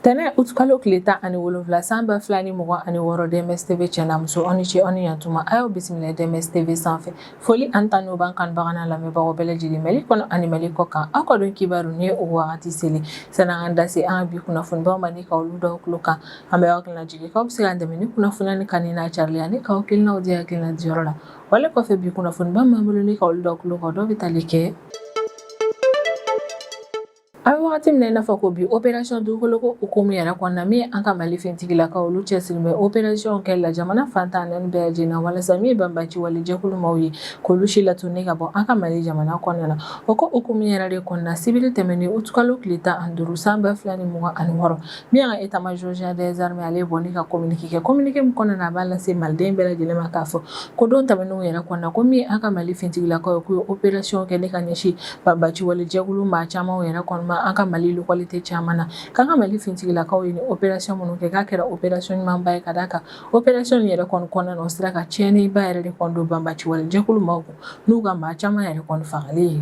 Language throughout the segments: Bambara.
Tɛnɛ utukalo tile 17 san 2026, DMS TV cɛ n'a muso, aw ni ce, aw ni yantuma. A y'aw bisimila DMS TV sanfɛ. Foli ani tanu b'an kanubaga n'a lamɛnbagaw bɛɛ lajɛlen, Mali kɔnɔ ani Mali kɔ kan. Aw ka don kibaru ni o wagati seli sani an da se an ka bi kunnafonibaw ma ni ka olu da tulo kan, an bɛ aw hakilina jigin k'aw bɛ se k'an dɛmɛ ni kunnafoniya ni kanu n'a carili ani k'aw hakilinaw di hakilina diyɔrɔ la. Wale kɔfɛ, bi kunnafoniba m'an bolo ni ka olu da tulo kan, dɔw bɛ tali kɛ: an bɛ wagati min na i n'a fɔ ko bi, opération dugukolo ko hukumu yɛrɛ kɔnɔna, min an ka Mali finitigilakaw olu cɛsiri bɛ opération kɛli la jamana fan 14 bɛɛ lajɛlen na, walasa min ye banbaci wale jɛkulu maaw ye, k'olu si latunu ka bɔ an ka Mali jamana kɔnɔna na. O ko hukumu yɛrɛ de kɔnɔna, sibiri tɛmɛnen utukalo tile 15 san 2026, min y'an ka état major général des armées, ale bɔ ni ka communiqué kɛ. Communiqué min kɔnɔna na, a b'a lase maliden bɛɛ lajɛlen ma k'a fɔ ko don tɛmɛnenw yɛrɛ kɔnɔna, ko min an ka Mali finitigilakaw ye, k'u ye opération kɛ ne ka ɲɛsin banbaci wale jɛkulu maa caman yɛrɛ kɔni ma an ka Mali localité caman na, k'an ka Mali finitigilakaw ye ni opération minnu kɛ, k'a kɛra opération ɲumanba ye, ka d'a kan opération yɛrɛ kɔni kɔnɔna na, o sera ka tiɲɛniba yɛrɛ de kɔni don banbaci wale jɛkulu maaw kun n'u ka maa caman yɛrɛ kɔni fagali ye.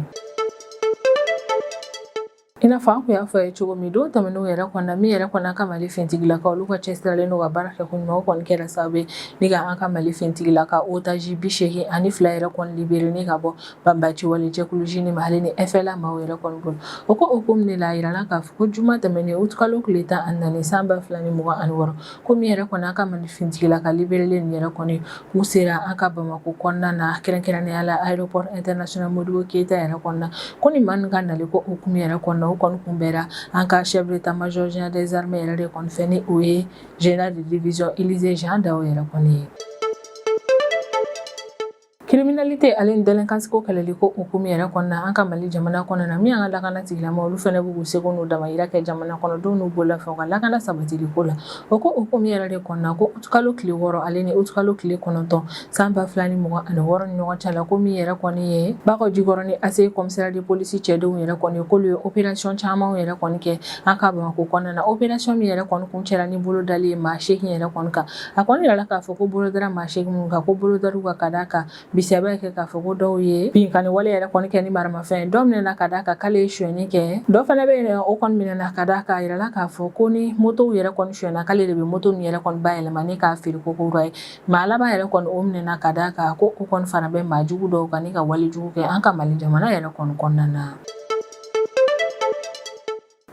I n'a fɔ an kun y'a fɔ a ye cogo min don tɛmɛnenw yɛrɛ kɔnɔna, min yɛrɛ kɔni an ka Mali finitigilakaw olu ka cɛsirilen don ka baara kɛ ko ɲuman, o kɔni kɛra sababu ye ni ka an ka Mali finitigilaka otage 82 yɛrɛ kɔni libéré ni ka bɔ banbaci wale jɛkulu JNIM ale ni FLA maaw yɛrɛ kɔni bolo. O ko hukumu de la, a yirala k'a fɔ ko juma tɛmɛnen utukalo tile 14 san 2026, ko min yɛrɛ kɔni an ka Mali finitigilaka libérélen yɛrɛ kɔni, k'u sera an ka Bamakɔ kɔnɔna na, kɛrɛnkɛrɛnnenya la aéroport international Modibo Keyita yɛrɛ kɔnɔna, ko ni maa min ka nali ko hukumu yɛrɛ kɔnɔna, o kɔni kunbɛra an ka chef d'état major général des armées yɛrɛ de kɔni fɛ, ni o ye général de division Élisée Jean Dao yɛrɛ kɔni ye. Criminalité ale ni délinquance ko kɛlɛli ko hukumu yɛrɛ kɔnɔna an ka Mali jamana kɔnɔna na, min y'an ka lakana tigilama, olu fana b'u seko n'u damayira kɛ jamana kɔnɔdenw n'u bololafɛnw ka lakana sabatili ko la. O ko hukumu yɛrɛ de kɔnɔna, ko utukalo tile 6 ale ni utukalo tile 9 san 2026 ni ɲɔgɔn cɛ la, ko min yɛrɛ kɔni ye Bakɔ Jikɔrɔni ACI commissariat de police cɛdenw yɛrɛ kɔni, k'olu ye opération caman yɛrɛ kɔni kɛ an ka Bamakɔ kɔnɔna na. Opération min yɛrɛ kɔni kun cɛra ni bolo dali ye maa 8 yɛrɛ kɔni kan. A kɔni yirala k'a fɔ ko bolo dara maa 8 minnu kan, ko bolo dar'u kan ka d'a kan bisaba kɛ k'a fɔ ko dɔw ye binkanni wale yɛrɛ kɔni kɛ ni maramafɛn. Dɔ minɛna ka d'a kan k'ale ye sonyɛni kɛ. Dɔ fana bɛ yen, o kɔni minɛna ka d'a kan a yirala k'a fɔ ko ni motow yɛrɛ kɔni sonyɛna, k'ale de bɛ moto ninnu yɛrɛ kɔni bayɛlɛma ni k'a feere ko kura ye. Maa laban yɛrɛ kɔni, o minɛna ka d'a kan ko o kɔni fara bɛ maa jugu dɔw kan ni ka wale jugu kɛ an ka Mali jamana yɛrɛ kɔni kɔnɔna na.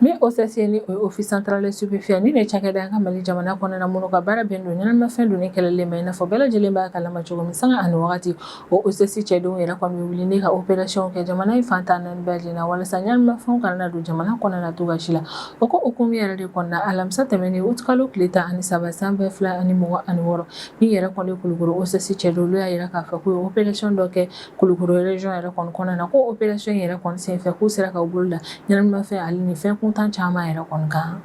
Min OCS, ni o ye Office central des stupéfiants, ni de cakɛda an ka Mali jamana kɔnɔna minnu ka baara bɛn don ɲɛnamafɛn donni kɛlɛli ma, i n'a fɔ bɛɛ lajɛlen b'a kalama cogo min, sanga ani wagati, o OCS cɛdenw yɛrɛ kɔni bɛ wuli ni ka opération kɛ jamana in fan 14 bɛɛ lajɛlen na, walasa ɲɛnamafɛnw kana na don jamana kɔnɔna na cogoya si la. O ko hukumu yɛrɛ de kɔnɔna, alamisa tɛmɛnen utukalo tile 13 san 2026, min yɛrɛ kɔni Kulukoro OCS cɛdenw, olu y'a yira k'a fɔ k'u ye opération dɔ kɛ Kulukoro région yɛrɛ kɔni kɔnɔna na, ko opération yɛrɛ kɔni senfɛ, k'u sera ka u bolo da ɲɛnamafɛn ale ni fɛn kuntan caman yɛrɛ kɔni kan.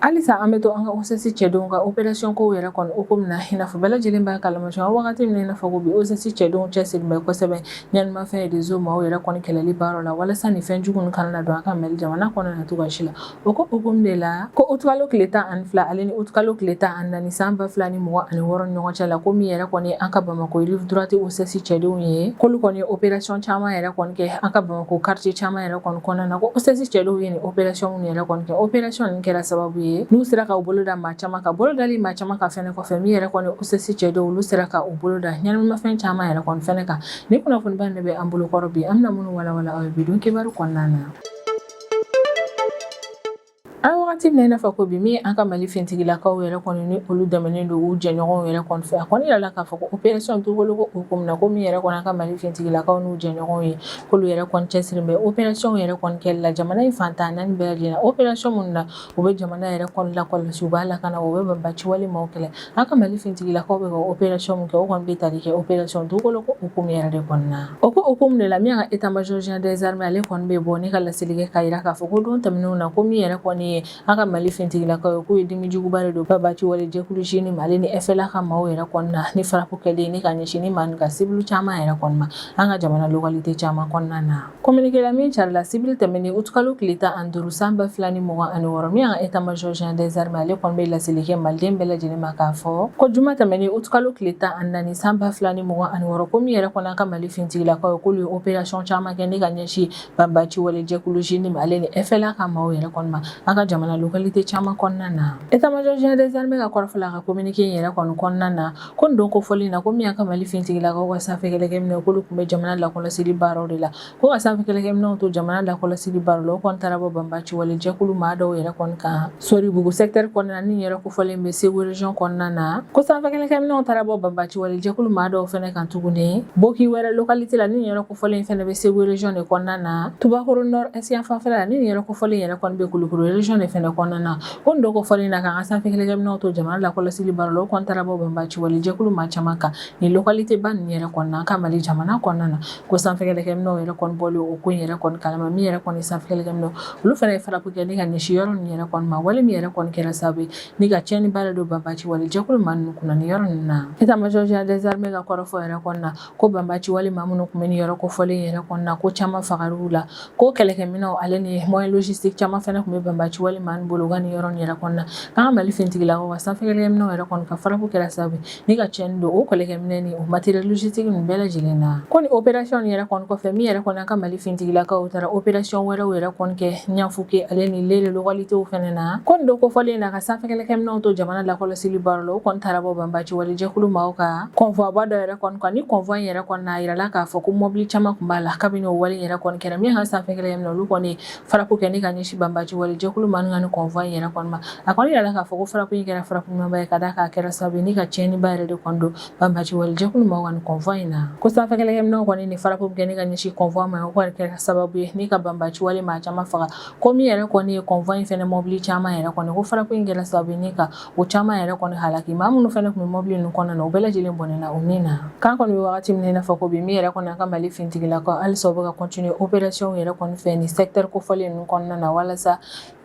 Halisa an bɛ to an ka OCS cɛdenw ka opération kow yɛrɛ kɔni hukumu na. I n'a fɔ bɛɛ lajɛlen b'a kalama cogo wagati min na, i n'a fɔ ko bi, OCS cɛdenw cɛsiri bɛ kosɛbɛ ɲɛnamafɛn réseau maaw yɛrɛ kɔni kɛlɛli baaraw la, walasa ni fɛn jugu ninnu kana na don an ka Mali jamana kɔnɔna na cogoya si la. O ko hukumu de la, ko utukalo tile 12 ale ni utukalo tile 14 san 2026 ni ɲɔgɔn cɛ la, ko min yɛrɛ kɔni an ka Bamakɔ rive droite OCS cɛdenw ye, k'olu kɔni ye opération caman yɛrɛ kɔni kɛ an ka Bamakɔ quartier caman yɛrɛ kɔni kɔnɔna na, ko OCS cɛdenw ye nin opération minnu yɛrɛ kɔni kɛ, opération ninnu kɛra sababu ye n'u sera ka u bolo da maa caman ka bolo dali maa caman ka fɛnɛ kɔfɛ, min yɛrɛ kɔni OCS cɛdenw, olu sera ka u bolo da ɲɛnamafɛn caman yɛrɛ kɔni fɛnɛ kan. Ni kunnafoniba de bɛ an bolo kɔrɔ bi, an bɛna minnu walawala aw ye bi don kibaru kɔnɔna na. An wagati min na i n'a fɔ ko bi, min an ka Mali finitigilakaw yɛrɛ kɔni ni olu dɛmɛnen don u jɛɲɔgɔnw yɛrɛ kɔni fɛ, a kɔni yirala k'a fɔ ko opération dugukolo ko hukumu na, ko min yɛrɛ kɔni an ka Mali finitigilakaw n'u jɛɲɔgɔnw ye, k'olu yɛrɛ kɔni cɛsiri bɛ opération yɛrɛ kɔni kɛli la jamana in fan 14 bɛɛ lajɛlen na, opération minnu na u bɛ jamana yɛrɛ kɔni lakɔlɔsi, u b'a lakana, u bɛ banbaci wale maaw kɛlɛ. An ka Mali finitigilakaw bɛ ka opération min kɛ, o kɔni bɛ tali kɛ opération dugukolo ko hukumu yɛrɛ de kɔnɔna. O ko hukumu de la, min ka état major général des armées, ale kɔni bɛ bɔ ne ka laseli kɛ k'a yira k'a fɔ ko don tɛmɛnenw na, ko min yɛrɛ kɔni ye an ka Mali finitigilakaw ye, k'u ye dimi juguba de don banbaanci wale jɛkulu JNIM ale ni FLA ka maaw yɛrɛ kɔnɔna na, ni frappe kɛlen ni ka ɲɛsin ni maa ka civil caman yɛrɛ kɔni ma an ka jamana localité caman kɔnɔna na. Communiqué la min carila sibiri tɛmɛnen utukalo tile 15 san 2026, min y'an ka état major général des armées, ale kɔni bɛ laseli kɛ maliden bɛɛ lajɛlen ma k'a fɔ ko juma tɛmɛnen utukalo tile 14 san 2026, ko min yɛrɛ kɔni an ka Mali finitigilakaw ye, k'olu ye opération caman kɛ ni ka ɲɛsin banbaanci wale jɛkulu JNIM ale ni FLA ka maaw yɛrɛ kɔni ma an ka jamana localité caman kɔnɔna na. État major général des armées ka kɔrɔfɔ la, a ka communiqué in yɛrɛ kɔni kɔnɔna na, ko nin don kofɔlen na, ko min y'an ka Mali finitigilakaw ka sanfɛ kɛlɛkɛminɛw, k'olu tun bɛ jamana lakɔlɔsili baaraw de la, ko ka sanfɛ kɛlɛkɛminɛw to jamana lakɔlɔsili baaraw la, o kɔni taara bɔ banbaanci wale jɛkulu maa dɔw yɛrɛ kɔni kan Soribugu secteur kɔnɔna na, ni yɛrɛ kofɔlen bɛ Segu région kɔnɔna na. Ko sanfɛ kɛlɛkɛminɛw taara bɔ banbaanci wale jɛkulu maa dɔw fɛnɛ kan tuguni Bokiwɛrɛ localité la, ni yɛrɛ kofɔlen fɛnɛ bɛ Segu région de kɔnɔna na, Tubakoro nord est yan fanfɛla la, ni yɛrɛ kofɔlen yɛrɛ kɔni bɛ Kulukoro région de fɛnɛ kɔnɔna na. Ko nin don kofɔlen na, k'an ka sanfɛ kɛlɛkɛminɛw to jamana lakɔlɔsili baara la, o kɔni taara bɔ banbaanci wale jɛkulu maa caman kan nin localité ba ninnu yɛrɛ kɔnɔna an ka Mali jamana kɔnɔna na. Ko sanfɛ kɛlɛkɛminɛw yɛrɛ kɔni bɔlen o ko in yɛrɛ kɔni kalama, min yɛrɛ kɔni sanfɛ kɛlɛkɛminɛw, olu fana ye frappe kɛ ni ka ɲɛsin yɔrɔ ninnu yɛrɛ kɔni ma, wale min yɛrɛ kɔni kɛra sababu ye ni ka tiɲɛniba de don banbaanci wale jɛkulu maa ninnu kunna nin yɔrɔ ninnu na. État major général des armées ka kɔrɔfɔ yɛrɛ kɔnɔna na, ko banbaanci wale maa minnu tun bɛ nin yɔrɔ kofɔlen yɛrɛ kɔnɔna na, ko caman fagar'u la, ko kɛlɛkɛminɛnw ale ni moyen logistique caman fana tun bɛ banbaanci wale maa ninnu bolo u ka nin yɔrɔ nin yɛrɛ kɔnɔna na. K'an ka Mali finitigilakaw ka sanfɛ kɛlɛkɛminɛnw yɛrɛ kɔni ka frappe kɛra sababu ye ni ka tiɲɛni don o kɛlɛkɛminɛn ni o matériel logistique ninnu bɛɛ lajɛlen na. Ko ni opération nin yɛrɛ kɔni kɔfɛ, min yɛrɛ kɔni an ka Mali finitigilakaw taara opération wɛrɛw yɛrɛ kɔni kɛ Ɲafuke ale ni Lere localitéw fɛnɛ na. Ko nin don kofɔlen na, ka sanfɛ kɛlɛkɛminɛnw to jamana lakɔlɔsili baara la, o kɔni taara bɔ banbaanci wale jɛkulu maaw ka convoi ba dɔ yɛrɛ kɔni kan. Ni convoi in yɛrɛ kɔni na, a yirala k'a fɔ ko mɔbili caman tun b'a la. Kabini o wale yɛrɛ kɔni kɛra, min ka sanfɛ kɛlɛkɛminɛn, olu kɔni frappe kɛ ni ka ɲɛsin banbaanci wale jɛkulu maa ninnu ka ni convoi in yɛrɛ kɔni ma. A kɔni yirala k'a fɔ ko frappe in kɛra frappe ɲumanba ye, ka d'a kan a kɛra sababu ye ni ka tiɲɛniba yɛrɛ de kɔni don banbaanci wale jɛkulu maaw ka ni convoi in na. Ko sanfɛ kɛlɛkɛminɛnw kɔni ni frappe kɛ ni ka ɲɛsin convoi ma, o kɔni kɛra sababu ye ni ka banbaanci wale maa caman faga. Ko min yɛrɛ kɔni ye convoi in fɛnɛ mɔbili caman yɛrɛ kɔni, ko frappe in kɛra sababu ye ni ka o caman yɛrɛ kɔni halaki. Maa minnu fɛnɛ tun bɛ mɔbili ninnu kɔnɔna na, o bɛɛ lajɛlen bɔnɛna u ni na. K'an kɔni bɛ wagati min na i n'a fɔ ko bi, min yɛrɛ kɔni an ka Mali finitigilakaw, halisa u bɛ ka continuer opération yɛrɛ kɔni fɛ ni secteur kofɔlen ninnu kɔnɔna na, walasa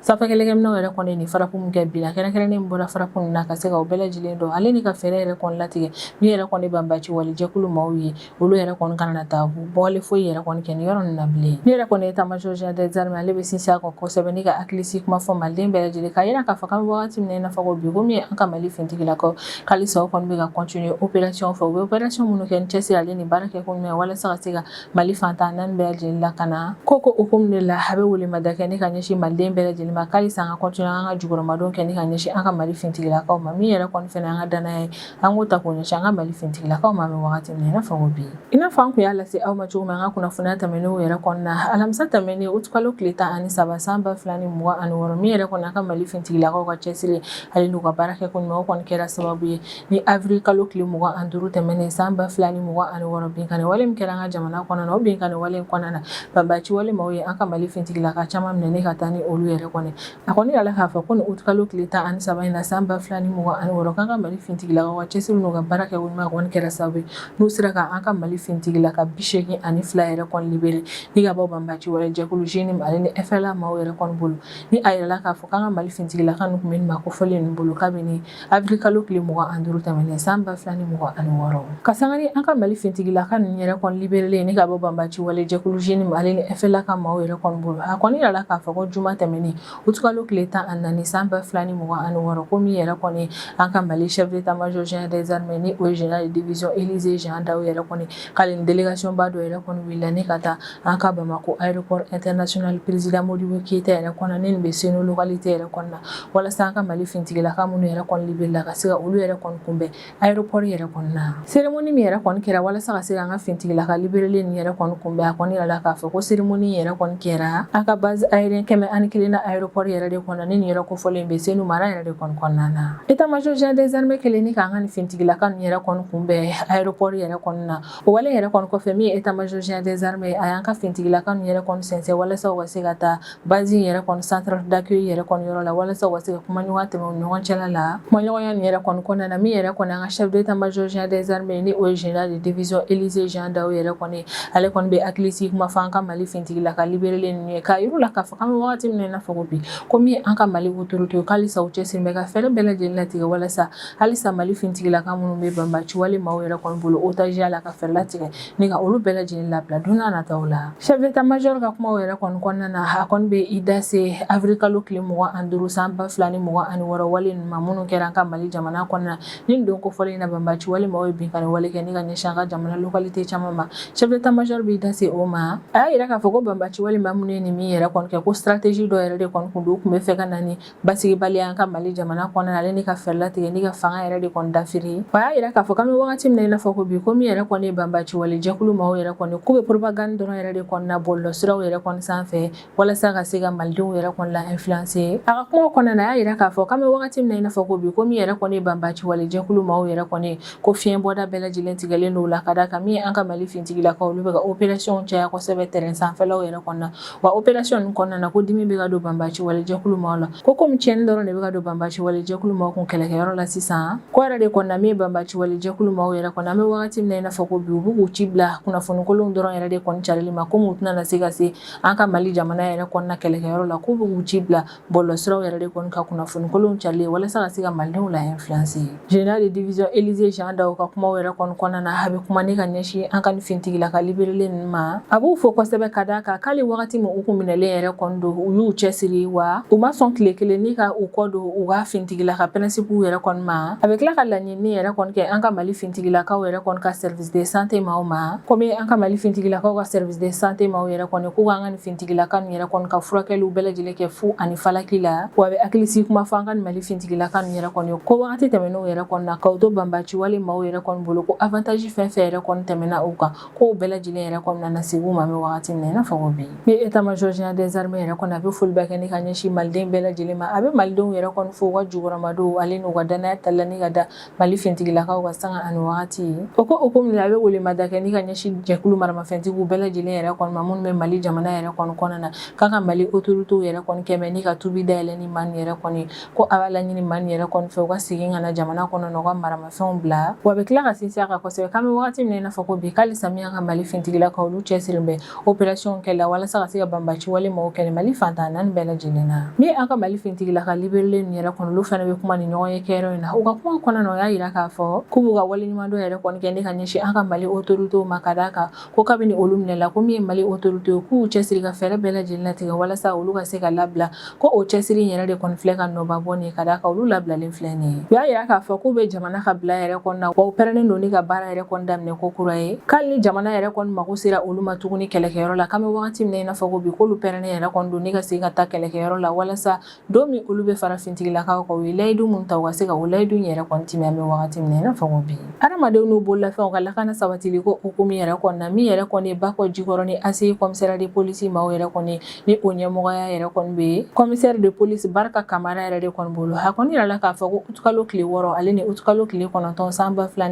sanfɛ kɛlɛkɛminɛnw yɛrɛ kɔni ni frappe min kɛ bilan kɛrɛnkɛrɛnnen min bɔra frappe ninnu na, ka se ka o bɛɛ lajɛlen dɔn, ale ni ka fɛɛrɛ yɛrɛ kɔni latigɛ min yɛrɛ kɔni banbaanci wale jɛkulu maaw ye, olu yɛrɛ kɔni kana na taa bɔli foyi yɛrɛ kɔni kɛ nin yɔrɔ ninnu na bilen. Min yɛrɛ kɔni état major général des armées, ale bɛ sinsin a kan kosɛbɛ ni ka hakilisigi kuma fɔ maliden bɛɛ lajɛlen, k'a yira k'a fɔ k'an bɛ wagati min na i n'a fɔ ko bi, ko min ye an ka Mali finitigilakaw, halisa o kɔni bɛ ka continuer opération fɛ, u bɛ opération minnu kɛ ni cɛsiri ale ni baara kɛ ko ɲuman ye, walasa ka se ka Mali fan 14 bɛɛ lajɛlen lakana. Ko hukumu de la, a bɛ welemada kɛ ni ka ɲɛsin maliden bɛɛ lajɛlen ma, k'halisa an ka continuer an ka jukɔrɔmadon kɛ ni ka ɲɛsin an ka Mali finitigilakaw ma. Min yɛrɛ kɔni fɛnɛ an ka danaya ye, an k'o ta k'o ɲɛsin an ka Mali finitigilakaw ma, an bɛ wagati min na i n'a fɔ ko bi. I n'a fɔ an tun y'a lase aw ma cogo min an ka kunnafoniya tɛmɛnenw yɛrɛ kɔnɔna, alamisa tɛmɛnen utukalo tile 13 san 2026, min yɛrɛ kɔni an ka Mali finitigilakaw ka cɛsiri ale n'u ka baara kɛ ko ɲuman, o kɔni kɛra sababu ye ni avril kalo tile 25 tɛmɛnen san 2026, binkanni wale min kɛra an ka jamana kɔnɔna na, o binkanni wale in kɔnɔna na, banbaanci wale maaw ye an ka Mali finitigilaka caman minɛ ni ka taa ni olu yɛrɛ kɔni. A kɔni yirala k'a fɔ ko nin utukalo tile 13 in na san 2026, k'an ka Mali finitigilakaw ka cɛsiri n'u ka baara kɛ ɲuman kɔni kɛra sababu ye n'u sera ka an ka Mali finitigilaka 82 yɛrɛ kɔni libéré ni ka bɔ banbaanci wale jɛkulu JNIM ale ni FLA maaw yɛrɛ kɔni bolo. Ni a yirala k'a fɔ k'an ka Mali finitigilaka ninnu tun bɛ nin maa kofɔlen ninnu bolo kabini avril kalo tile 25 tɛmɛnen san 2026. Ka sanga ni an ka Mali finitigilaka ninnu yɛrɛ kɔni libérélen ni ka bɔ banbaanci wale jɛkulu JNIM ale ni FLA ka maaw yɛrɛ kɔni bolo, a kɔni yirala k'a fɔ ko juma tɛmɛnen utukalo tile 14 san 2026, ko min yɛrɛ kɔni an ka Mali chef d'état-major général des armées, ni o ye général de division Élisée Jean Dao yɛrɛ kɔni, k'ale ni délégation ba dɔ yɛrɛ kɔni wulila ni ka taa an ka Bamako aéroport international président Modibo Keïta yɛrɛ kɔnɔ, ni nin bɛ Senu localité yɛrɛ kɔnɔna, walasa an ka Mali finitigilaka minnu yɛrɛ kɔni libéré la, ka se ka olu yɛrɛ kɔni kunbɛn aéroport yɛrɛ kɔnɔna. Cérémonie min yɛrɛ kɔni kɛra walasa ka se ka an ka finitigilaka libérélen nin yɛrɛ kɔni kunbɛn, a kɔni yirala k'a fɔ ko cérémonie yɛrɛ kɔni kɛra an ka base aérienne 101 na aéroport yɛrɛ de kɔnɔ, ni nin yɔrɔ kofɔlen bɛ Senu mara yɛrɛ de kɔni kɔnɔna na. État-major général des armées kɛlen ni k'an ka nin finitigilaka nin yɛrɛ kɔni kunbɛn aéroport yɛrɛ kɔnɔna, o wale yɛrɛ kɔni kɔfɛ, min ye état-major général des armées, a y'an ka finitigilaka ninnu yɛrɛ kɔni sɛnsɛn walasa u ka se ka taa base in yɛrɛ kɔni centre d'accueil yɛrɛ kɔni yɔrɔ la, walasa u ka se ka kumaɲɔgɔnya tɛmɛ u ni ɲɔgɔn cɛla la. Kumaɲɔgɔnya nin yɛrɛ kɔni kɔnɔna na, min yɛrɛ kɔni an ka chef d'état-major général des armées, ni o ye général de division Élisée Jean Dao yɛrɛ kɔni, ale kɔni bɛ hakilisigi kuma fɔ an ka Mali finitigilaka libérélen ninnu ye, k'a yir'u la k'a fɔ k'an bɛ wagati min na i n'a fɔ ko ko bi, ko min ye an ka Mali autorité k'halisa u cɛsiri bɛ ka fɛɛrɛ bɛɛ lajɛlen latigɛ walasa halisa Mali finitigilaka minnu bɛ banbaci wale maaw yɛrɛ kɔni bolo otage la, ka fɛɛrɛ latigɛ ni ka olu bɛɛ lajɛlen labila don n'a nataw la. Chef d'état-major ka kumaw yɛrɛ kɔni kɔnɔna na, a kɔni bɛ i da se avril kalo tile 25 san 2026 wale ninnu ma minnu kɛra an ka Mali jamana kɔnɔna na. Ni don kofɔlen in na, banbaci wale maaw ye binkanni wale kɛ ni ka ɲɛsin an ka jamana localité caman ma. Chef d'état-major b'i da se o ma. A y'a yira k'a fɔ ko banbaci wale maa minnu ye nin min yɛrɛ kɔni kɛ, ko stratégie dɔ yɛrɛ de kɔni kun don. U tun bɛ fɛ ka na ni basigibaliya an ka Mali jamana kɔnɔna, ale ni ka fɛɛrɛ latigɛ ni ka fanga yɛrɛ de kɔni dafiri. A y'a yira k'a fɔ k'an bɛ wagati min na i n'a fɔ ko bi, ko min yɛrɛ kɔni ye banbaci wale jɛkulu maaw yɛrɛ kɔni, k'u bɛ propagande dɔrɔn yɛrɛ de kɔni na bɔlɔlɔsiraw yɛrɛ kɔni sanfɛ walasa ka se ka malidenw yɛrɛ kɔni la influencer. A ka kuma kɔnɔna na, a y'a yira k'a fɔ k'an bɛ wagati min na i n'a fɔ ko bi, ko min yɛrɛ kɔni ye banbaci wale jɛkulu maaw yɛrɛ kɔni, ko fiɲɛ bɔda bɛɛ lajɛlen tigɛlen don la, ka da kan min ye an ka Mali finitigilakaw, olu bɛ ka opération caya kosɛbɛ terrain sanfɛlaw yɛrɛ kɔnɔna na. Wa opération ninnu kɔnɔna na, ko dimi bɛ ka don banbaci wale jɛkulu maaw la, ko komi tiɲɛni dɔrɔn de bɛ ka don banbaci wale jɛkulu maaw kun kɛlɛkɛyɔrɔ la sisan. Ko yɛrɛ de kɔnɔna, min ye banbaci wale jɛkulu maaw yɛrɛ kɔnɔ, an bɛ wagati min na i n'a fɔ ko bi, u b'u k'u ci bila kunnafoni kolonw dɔrɔn yɛrɛ de kɔni carili ma. Komi u tɛna se ka se an ka Mali jamana yɛrɛ kɔnɔna kɛlɛkɛyɔrɔ la, k'u bɛ k'u ci bila bɔlɔlɔsiraw yɛrɛ de kɔni ka kunnafoni kolonw carili walasa ka se ka malidenw la influencer. Général de division Élisée Jean Dao ka kumaw yɛrɛ kɔni kɔnɔna na, a bɛ kuma ni ka ɲɛsin an ka nin finitigilaka libérélen ninnu ma. A b'u fo kosɛbɛ, ka d'a kan k'ale wagati min u kun minɛlen yɛrɛ kɔni don, u y'u cɛsiri, wa u ma sɔn tile kelen ni ka u kɔ don u ka finitigilaka principe yɛrɛ kɔni ma. A bɛ tila ka laɲini yɛrɛ kɔni kɛ an ka Mali finitigilakaw yɛrɛ kɔni ka service de santé maaw ma, komi an ka Mali finitigilakaw ka service de santé maaw yɛrɛ kɔni, k'u k'an ka nin finitigilaka ninnu yɛrɛ kɔni ka furakɛliw bɛɛ lajɛlen kɛ fu ani falaki la. Wa a bɛ hakilisigi kuma fɔ an ka nin Mali finitigilaka ninnu yɛrɛ kɔni, ko wagati tɛmɛnenw yɛrɛ kɔni na, k'aw to banbaci wale maaw yɛrɛ kɔni bolo, ko avantage fɛn fɛn yɛrɛ kɔni tɛmɛna u kan, k'o bɛɛ lajɛlen yɛrɛ kɔni nana segin u ma. An bɛ wagati min na i n'a fɔ ko bi, ni état-major général des armées yɛrɛ kɔni, a bɛ foliba kɛ ni ka ɲɛsin maliden bɛɛ lajɛlen ma. A bɛ malidenw yɛrɛ kɔni fo u ka jukɔrɔmadon ale n'u ka danaya tali la ni ka da Mali finitigilakaw ka sanga ani wagati. O ko hukumu la, a bɛ welemada kɛ ni ka ɲɛsin jɛkulu maramafɛntigiw bɛɛ lajɛlen yɛrɛ kɔni ma minnu bɛ Mali jamana yɛrɛ kɔni kɔnɔna na, k'a ka Mali autorités yɛrɛ kɔni kɛmɛ ni ka tubi dayɛlɛ ni maa nin yɛrɛ kɔni, ko a b'a laɲini maa nin yɛrɛ kɔni fɛ, u ka segin ka na jamana kɔnɔ na, u ka maramafɛnw bila. Wa a bɛ tila ka sinsin a kan kosɛbɛ k'an bɛ wagati min na i n'a fɔ ko bi, k'ale samiya ka Mali finitigilakaw, olu cɛsiri bɛ opération kɛ la walasa ka se ka banbaci wale maaw kɛlɛ Mali fan 14 bɛɛ lajɛlen na. Min ye an ka Mali finitigilaka libérélen ninnu yɛrɛ kɔni, olu fana bɛ kuma ni ɲɔgɔn ye kɛyɔrɔ in na. U ka kuma kɔnɔna na, u y'a yira k'a fɔ k'u b'u ka waleɲumandɔn yɛrɛ kɔni kɛ ni ka ɲɛsin an ka Mali autorités ma, ka d'a kan ko kabini olu minɛla, ko min ye Mali autorités ye, k'u cɛsiri ka fɛɛrɛ bɛɛ lajɛlen latigɛ walasa olu ka se ka labila, ko o cɛsiri in yɛrɛ de kɔni filɛ ka nɔba bɔ nin ye, ka d'a kan olu labilalen filɛ nin ye. U y'a yira k'a fɔ k'u bɛ jamana ka bila yɛrɛ kɔnɔna na, wa u pɛrɛnnen don ni ka baara yɛrɛ kɔni daminɛ ko kura ye, k'ale ni jamana yɛrɛ kɔni mago sera olu ma tuguni kɛlɛkɛyɔrɔ la, k'an bɛ wagati min na i n'a fɔ ko bi, k'olu pɛrɛnnen yɛrɛ kɔni don ni ka segin ka taa kɛlɛkɛyɔrɔ la, walasa don min olu bɛ fara finitigilakaw kan, u ye layidu mun ta, u ka se ka o layidu in yɛrɛ kɔni timi. An bɛ wagati min na i n'a fɔ ko bi, hadamadenw n'u bololafɛnw ka lakana sabatili ko hukumu yɛrɛ kɔnɔna, min yɛrɛ kɔni ye Bakɔ Jikɔrɔni ACI commissariat de police maaw yɛrɛ kɔni, ni o ɲɛmɔgɔya yɛrɛ kɔni bɛ commissaire de police Barika Kamara yɛrɛ de kɔni bolo, a kɔni yirala k'a fɔ ko utikalo tile 6 ale ni utikalo tile 9 san 2026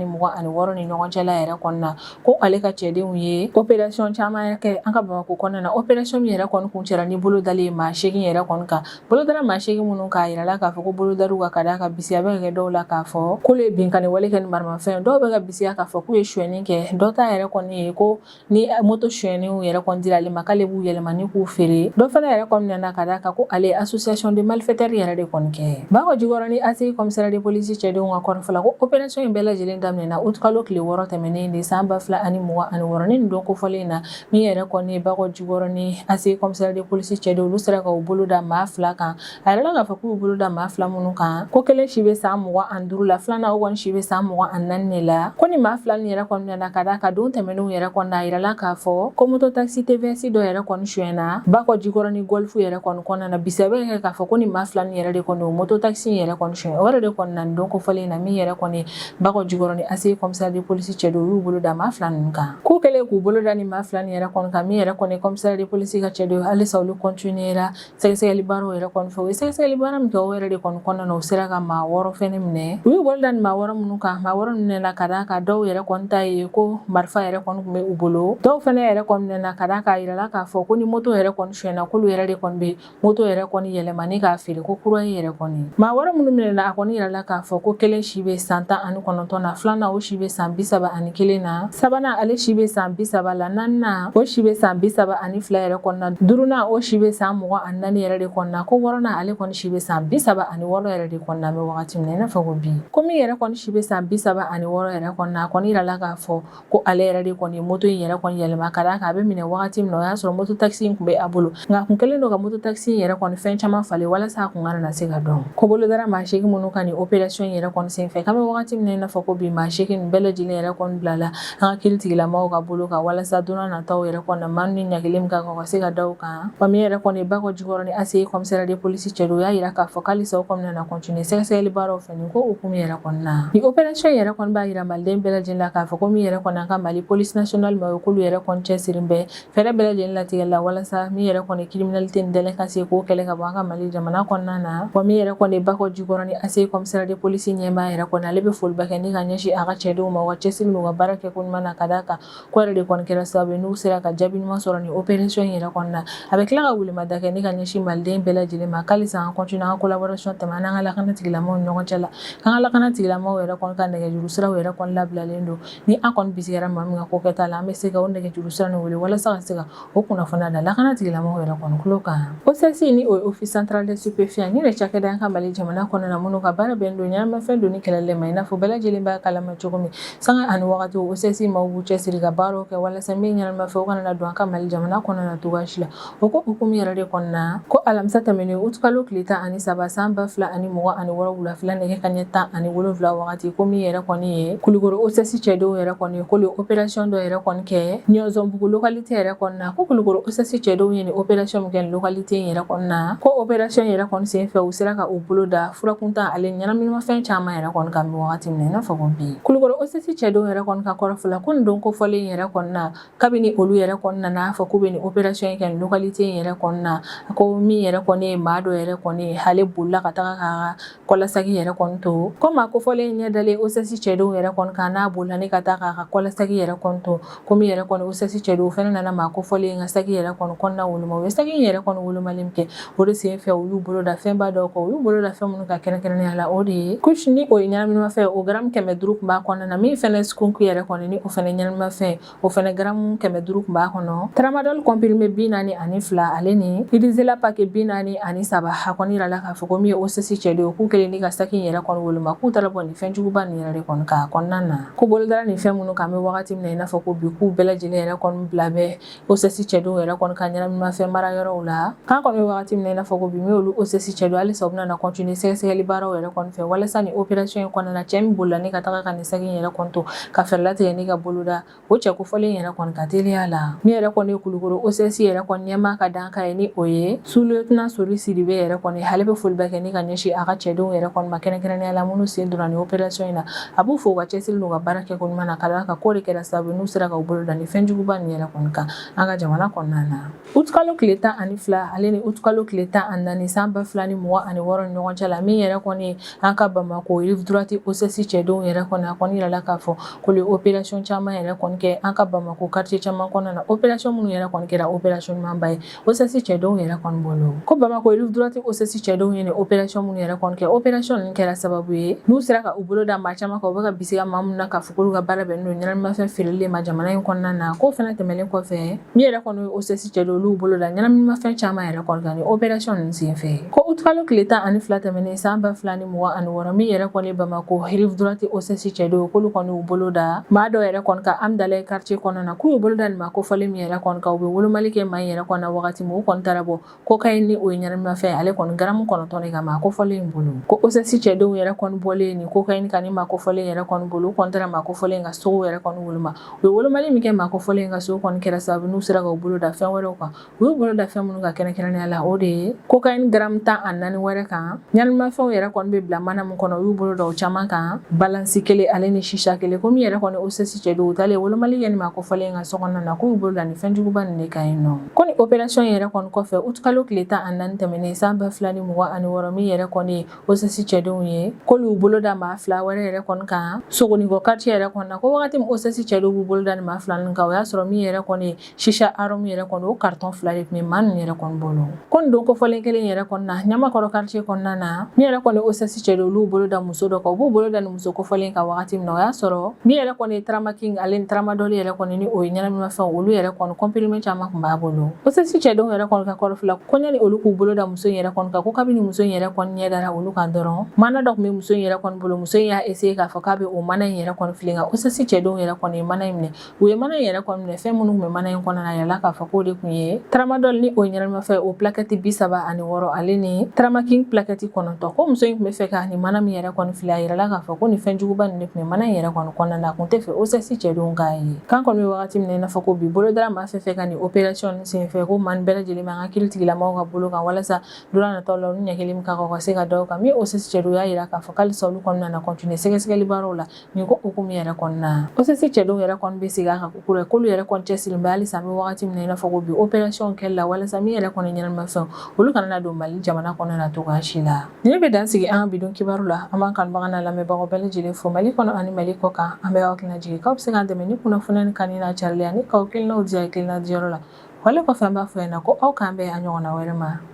ni ɲɔgɔn cɛla yɛrɛ kɔni na, ko ale ka cɛdenw ye opération caman kɛ an ka Bamakɔ kɔnɔna na. Opération min yɛrɛ kɔni kuncɛra ni bolo dalen ye maa 8 yɛrɛ kɔni kan. Bolo dara maa 8 minnu kan, a yirala k'a fɔ ko bolo dar'u kan ka d'a kan bisiya bɛ ka kɛ dɔw la k'a fɔ k'olu ye binkanni wale kɛ ni maramafɛn, dɔw bɛ ka bisiya k'a fɔ k'u ye sonyɛni kɛ, dɔ ta yɛrɛ kɔni ye ko ni moto sonyɛnenw yɛrɛ kɔni dira ale ma, k'ale b'u yɛlɛma ni k'u feere, dɔ fana yɛrɛ kɔni nana ka d'a kan ko ale ye association de malfaiteurs yɛrɛ de kɔni kɛ. Bakɔ Jikɔrɔni ACI commissariat de police cɛdenw ka kɔrɔfɔ la, ko opération in bɛɛ lajɛlen daminɛna utikalo tile 6 tɛmɛnen de san 2026. Ni nin don kofɔlen in na, min yɛrɛ kɔni ye Bakɔ Jikɔrɔni ACI commissariat de police cɛdenw, olu sera ka u bolo da maa 2 kan. A yirala k'a fɔ k'u bolo da maa 2 minnu kan, ko kelen si bɛ san 25 la, filanan o kɔni si bɛ san 24 de la. Ko ni maa 2 nin yɛrɛ kɔni nana ka d'a kan don tɛmɛnenw yɛrɛ kɔni, a yirala k'a fɔ ko moto taxi TVS dɔ yɛrɛ kɔni sonyɛna Bakɔ Jikɔrɔni Golf yɛrɛ kɔni kɔnɔna na. Bisiya bɛ kɛ k'a fɔ ko ni maa 2 nin yɛrɛ de kɔni o moto taxi in yɛrɛ kɔni sonyɛ. O yɛrɛ de kɔni na nin don kofɔlen in na, min yɛrɛ kɔni Bakɔ Jikɔrɔni ACI commissariat de police cɛdenw y'u bolo da maa 2 ninnu kan. K'u kɛlen k'u bolo da ni maa 2 nin yɛrɛ kɔni kan, min yɛrɛ kɔni commissariat de police ka cɛdenw, halisa olu continuera sɛgɛsɛgɛli baaraw yɛrɛ kɔni fɛ. U ye sɛgɛsɛgɛli baara min kɛ, o yɛrɛ de kɔni kɔnɔna na, u sera ka maa 6 fɛnɛ minɛ. U y'u bolo da ni maa 6 minnu kan, maa 6 ninnu minɛna ka d'a kan dɔw yɛrɛ kɔni ta ye ko marifa yɛrɛ kɔni tun bɛ u bolo, dɔw fɛnɛ yɛrɛ kɔni minɛna ka d'a kan a yirala k'a fɔ ko ni moto yɛrɛ kɔni sonyɛna, k'olu yɛrɛ de kɔni bɛ moto yɛrɛ kɔni yɛlɛma ni k'a feere ko kura ye yɛrɛ kɔni. Maa 6 minnu minɛna, a kɔni yirala k'a fɔ ko kelen si bɛ san 19 na, filanan o si bɛ san 31 na, sabanan ale si bɛ san 30 la, naaninan o si bɛ san 32 yɛrɛ kɔnɔna, duurunan o si bɛ san 24. naani yɛrɛ de kɔnɔna, ko wɔɔrɔnan ale kɔni si bɛ san 36 yɛrɛ de kɔnɔna an bɛ wagati min na i n'a fɔ ko bi. Ko min yɛrɛ kɔni si bɛ san 36 yɛrɛ kɔnɔna, a kɔni yirala k'a fɔ ko ale yɛrɛ de kɔni ye moto in yɛrɛ kɔni yɛlɛma, ka d'a kan a bɛ minɛ wagati min na, o y'a sɔrɔ moto taxi in tun bɛ a bolo, nka a kun kɛlen don ka moto taxi in yɛrɛ kɔni fɛn caman falen walasa a kun kana na se ka dɔn. Ko bolo dara maa 8 minnu kan nin opération in yɛrɛ kɔni senfɛ, k'an bɛ wagati min na i n'a fɔ ko bi, maa 8 nin bɛɛ lajɛlen yɛrɛ kɔni bilala an ka kiiri tigilamaaw ka bolo kan, walasa don nataw yɛrɛ kɔni na, maa ni ɲangili min ka kan, ka se ka da u kan. Wa min yɛrɛ kɔni Bakɔ Jikɔrɔni ACI commissariat de police cɛdenw y'a jira k'a fɔ k'alisa u kɔni nana continuer sɛgɛsɛgɛli baaraw fɛ nin ko hukumu yɛrɛ kɔnɔna na. Nin opération yɛrɛ kɔni b'a jira Maliden bɛɛ lajɛlen la k'a fɔ ko min yɛrɛ kɔni an ka Mali police nationale ma, k'olu yɛrɛ kɔni cɛsiri bɛ fɛɛrɛ bɛɛ lajɛlen latigɛ la walasa min yɛrɛ kɔni criminalité ni délinquance k'o kɛlɛ ka bɔ an ka Mali jamana kɔnɔna na. Wa min yɛrɛ kɔni Bakɔ Jikɔrɔni ACI commissariat de police ɲɛmaa yɛrɛ kɔni, ale bɛ foliba kɛ ni ka ɲɛsin a ka cɛdenw ma, u ka cɛsiri n'u ka baara kɛko ɲuman na, ka d'a kan ko yɛrɛ de kɔni kɛra sababu ye n'u sera ka jaabi ɲuman sɔrɔ nin opération in yɛrɛ kɔnɔna na. A bɛ tila ka welemada kɛ ni ka ɲɛsin Maliden bɛɛ lajɛlen ma, k'alisa an continuer an ka collaboration tɛmɛ an n'an ka lakana tigilamaaw ni ɲɔgɔn cɛ la, k'an ka lakana tigilamaaw yɛrɛ kɔni ka nɛgɛjuru siraw yɛrɛ kɔni labilalen don. Ni an kɔni bisigiyara maa min ka ko kɛta la, an bɛ se ka o nɛgɛjuru sira nin wele walasa ka se ka o kunnafoniya da lakana tigilamɔgɔw yɛrɛ kɔni tulo kan. OCS, ni o ye Office central des stupéfiants, ni de cakɛda an ka Mali jamana kɔnɔna na minnu ka baara bɛnnen don ɲɛnamafɛn donni kɛlɛli ma, i n'a fɔ bɛɛ lajɛlen b'a kalama cogo min, sanga ani wagati OCS maaw b'u cɛsiri ka baaraw kɛ walasa min ɲɛnamafɛn o kana na don an ka Mali jamana kɔnɔna na cogoya si la. O ko hukumu yɛrɛ de kɔnɔna, ko alamisa tɛmɛnen utikalo tile 13 san 2026 wulafɛla nɛgɛ kanɲɛ 17 wagati, ko min yɛrɛ kɔni ye Kulukoro OCS cɛdenw yɛrɛ kɔni k'olu ye opération dɔ yɛrɛ kɔni kɛ Ɲɔzɔnbugu localité yɛrɛ kɔnɔna. Ko Kulukoro OCS cɛdenw ye nin opération min kɛ nin localité in yɛrɛ kɔnɔna, ko opération yɛrɛ kɔni senfɛ, u sera ka u bolo da furakuntan ale ɲɛnaminimafɛn caman yɛrɛ kɔni kan wagati min na i n'a fɔ ko bi. Kulukoro OCS cɛdenw yɛrɛ kɔni ka kɔrɔfɔ la, ko nin don kofɔlen yɛrɛ kɔnɔna, kabini olu yɛrɛ kɔni nana fɔ k'u bɛ nin opération in kɛ nin localité in yɛrɛ kɔnɔna, ko min yɛrɛ kɔni ye maa dɔ yɛrɛ kɔni ale bolila ka taga ka kɔlasaki yɛrɛ kɔni to. Ko maa kofɔlen ɲɛ dalen OCS cɛdenw yɛrɛ kɔni kan n'a bolila ni ka taa k'a ka kɔlasaki yɛrɛ kɔni to, ko min yɛrɛ kɔni OCS cɛdenw fana nana maa kofɔlen ka saki yɛrɛ kɔni kɔnɔna woloma. U ye saki in yɛrɛ kɔni wolomali min kɛ, o de sen fɛ u y'u bolo da fɛnba dɔw kan. U y'u bolo da fɛn minnu kan kɛrɛnkɛrɛnnenya la, o de ye kush, ni o ye ɲɛnaminimafɛn, o garamu 500 tun b'a kɔnɔna na. Min fɛnɛ skunk yɛrɛ kɔni, ni o fɛnɛ ɲɛnaminimafɛn, o fɛnɛ garamu 500 tun b'a kɔnɔ, tramadol comprimé 42, ale ni Rizela paquet 43. A kɔni yirala k'a fɔ ko min ye OCS cɛdenw, k'u kɛlen ni ka saki in yɛrɛ kɔni woloma, k'u taara bɔ nin fɛnjuguba nin yɛrɛ de kɔni k'a kɔnɔna na. Ko bolo dara nin fɛn minnu kan, an bɛ wagati min na i n'a fɔ ko bi, k'u bɛɛ lajɛlen yɛrɛ kɔni bila bɛ OCS cɛdenw yɛrɛ kɔni ka ɲɛnaminimafɛn mara yɔrɔw la. K'an kɔni bɛ wagati min na i n'a fɔ ko bi, min olu OCS cɛdenw, halisa u bɛna na continuer sɛgɛsɛgɛli baaraw yɛrɛ kɔni fɛ walasa nin opération in kɔnɔna na, cɛ min bolila ni ka taga ka nin saki in yɛrɛ kɔni to, ka fɛɛrɛ latigɛ ni ka boloda o cɛ kofɔlen yɛrɛ kɔni ka teliya la. Min yɛrɛ kɔni ye Kulukoro OCS yɛrɛ kɔni ɲɛmaa ka dankan ye, ni o ye sous-lieutenant Sori Sidibe yɛrɛ kɔni, ale bɛ foliba kɛ ni ka ɲɛsin a ka cɛdenw yɛrɛ kɔni ma, kɛrɛnkɛrɛnnenya la minnu sen donna nin opération in na. A b'u fo u ka cɛsiri n'u ka baara kɛko ɲuman na, ka d'a kan k'o de kɛra sababu ye n'u sera ka u bolo da nin fɛnjuguba nin yɛrɛ kɔni kan an ka jamana kɔnɔna na. Utikalo tile 12 ale ni utikalo tile 14 san 2026 ni ɲɔgɔn cɛ la, min yɛrɛ kɔni ye an ka Bamakɔ rive droite OCS cɛdenw yɛrɛ kɔni, a kɔni yirala k'a fɔ k'olu ye opération caman yɛrɛ kɔni kɛ an ka Bamakɔ quartier caman kɔnɔna na. Opération minnu yɛrɛ kɔni kɛra opération ɲumanba ye OCS cɛdenw yɛrɛ kɔni bolo. Ko Bamakɔ rive droite OCS cɛdenw ye nin opération minnu yɛrɛ kɔni kɛ, opération ninnu kɛra sababu ye n'u sera ka u bolo da maa caman kan, u bɛ ka bisigiya maa minnu na k'a fɔ k'olu ka baara bɛnnen don ɲɛnaminimafɛn feereli ma jamana in kɔnɔna na. K'o fana tɛmɛnen kɔfɛ, min yɛrɛ kɔni ye OCS cɛdenw, olu bolo da ɲɛnaminimafɛn caman yɛrɛ kɔni kan nin opération ninnu senfɛ. Ko utikalo tile 12 tɛmɛnen san 2026, min yɛrɛ kɔni Bamakɔ rive droite OCS cɛdenw, k'olu kɔni y'u bolo da maa dɔw yɛrɛ kɔni kan Amdalaye quartier kɔnɔna na. K'u y'u bolo da nin maa kofɔlen min yɛrɛ kɔni kan, u bɛ wolomali kɛ maa in yɛrɛ kɔni na wagati min, u kɔni taara bɔ cocaïne, ni o ye ɲɛnaminimafɛn, ale kɔni garamu 9 de kan maa kofɔlen in bolo. Ko OCS cɛdenw yɛrɛ kɔni bɔlen nin cocaïne kan ni maa kofɔlen yɛrɛ kɔni bolo, u kɔni taara maa kofɔlen ka so yɛrɛ kɔni woloma. U ye wolomali min kɛ maa kofɔlen ka so kɔni kɛra sababu n'u sera ka u bolo da fɛn wɛrɛw kan. U y'u bolo da fɛn minnu kan kɛrɛnkɛrɛnnenya la, o de ye cocaïne garamu 14 wɛrɛ kan, ɲɛnaminimafɛnw yɛrɛ kɔni bɛ bila mana min kɔnɔ, u y'u bolo da o caman kan, balance kelen ale ni chicha kelen. Ko min yɛrɛ kɔni OCS cɛdenw, u taalen wolomali kɛ nin maa kofɔlen ka so kɔnɔna na, k'u y'u bolo da nin fɛnjuguba nin de kan yen nɔ. Ko nin opération yɛrɛ kɔni kɔfɛ, utikalo tile 14 tɛmɛnen san 2026, min yɛrɛ kɔni ye OCS cɛdenw ye, k'olu y'u bolo da maa fila wɛrɛ yɛrɛ kɔni kan Sogonikɔ quartier yɛrɛ kɔnɔna. Ko wagati min OCS cɛdenw b'u bolo da nin maa fila ninnu kan, o y'a sɔrɔ min yɛrɛ kɔni ye chicha arôme yɛrɛ kɔni, o carton fila de tun bɛ maa ninnu yɛrɛ kɔni bolo. Ko nin don kofɔlen kelen yɛrɛ kɔni na, Ɲamakɔrɔ quartier kɔnɔna na, min yɛrɛ kɔni OCS cɛdenw, olu bolo da muso dɔ kan. U b'u bolo da nin muso kofɔlen kan wagati min na, o y'a sɔrɔ min yɛrɛ kɔni ye tramaking ale ni tramadol yɛrɛ kɔni, ni o ye ɲɛnaminimafɛnw, olu yɛrɛ kɔni comprimé caman tun b'a bolo. OCS cɛdenw yɛrɛ kɔni ka kɔrɔfɔ la, Sabula ko ɲani olu k'u bolo da muso in yɛrɛ kɔni kan, ko kabini muso in yɛrɛ kɔni ɲɛ dara olu kan dɔrɔn, mana dɔ tun bɛ muso in yɛrɛ kɔni bolo. Muso in y'a essayer k'a fɔ k'a bɛ o mana in yɛrɛ kɔni fili, nka OSS cɛdenw yɛrɛ kɔni ye mana in minɛ. U ye mana in yɛrɛ kɔni minɛ, fɛn minnu tun bɛ mana in kɔnɔna na, a yirala k'a fɔ k'o de tun ye tramadol ni o ye ɲɛnaminimafɛn, o plaquette 36, ale ni tramaking plaquette 9. Ko muso in tun bɛ fɛ ka nin mana min yɛrɛ kɔni fili, a yirala k'a fɔ ko nin fɛn juguba nin de tun bɛ mana in yɛrɛ kɔni kɔnɔna na. A tun tɛ fɛ OSS cɛdenw k'a ye. K'an kɔni bɛ wagati min na i n'a fɔ ko bi, bolo dara maa fɛn fɛn kan nin opération nin senfɛ, ko maa nin bɛɛ lajɛlen bɛ an ka kiiritigilamaw ka bolo kan, walasa don nataw la, olu ɲɛkili min ka kan, ka se ka da u kan. Min OSS cɛdenw y'a yira k'a fɔ k'alisa olu kɔni nana continuer sɛgɛsɛgɛli baaraw la nin ko hukumu yɛrɛ kɔnɔna. OSS cɛdenw yɛrɛ kɔni bɛ segin a kan kokura, k'olu yɛrɛ kɔni cɛsirilen bɛ halisa an bɛ wagati min na i n'a fɔ ko bi, opération kɛli la, walasa min yɛrɛ kɔni ɲɛnaminimafɛnw, olu kana na don Mali jamana kɔnɔ na cogoya si la. Nin bɛ dan sigi an ka bi don kibaru la. An b'an kanubaga n'a lamɛnbagaw bɛɛ lajɛlen fo Mali kɔnɔ ani Mali kɔ kan. An bɛ aw hakilina jigin k'aw bɛ se k'an dɛmɛ ni kunnafoniya nin kanuni n'a carili ani k'aw hakilinaw di hakilina diyɔrɔ la. Wale kɔfɛ, an b'a fɔ ɲɛna ko aw k'an bɛn a ɲɔgɔnna wɛrɛ ma.